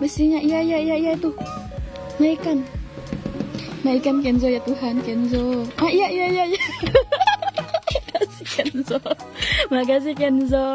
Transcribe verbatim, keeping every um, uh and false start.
Isinya, iya, iya, iya, iya, itu. Nah, ikan. Nah, ikan Kenzo, ya Tuhan, Kenzo. Ah, iya, iya, iya, iya. Makasih, Kenzo. Makasih, Kenzo.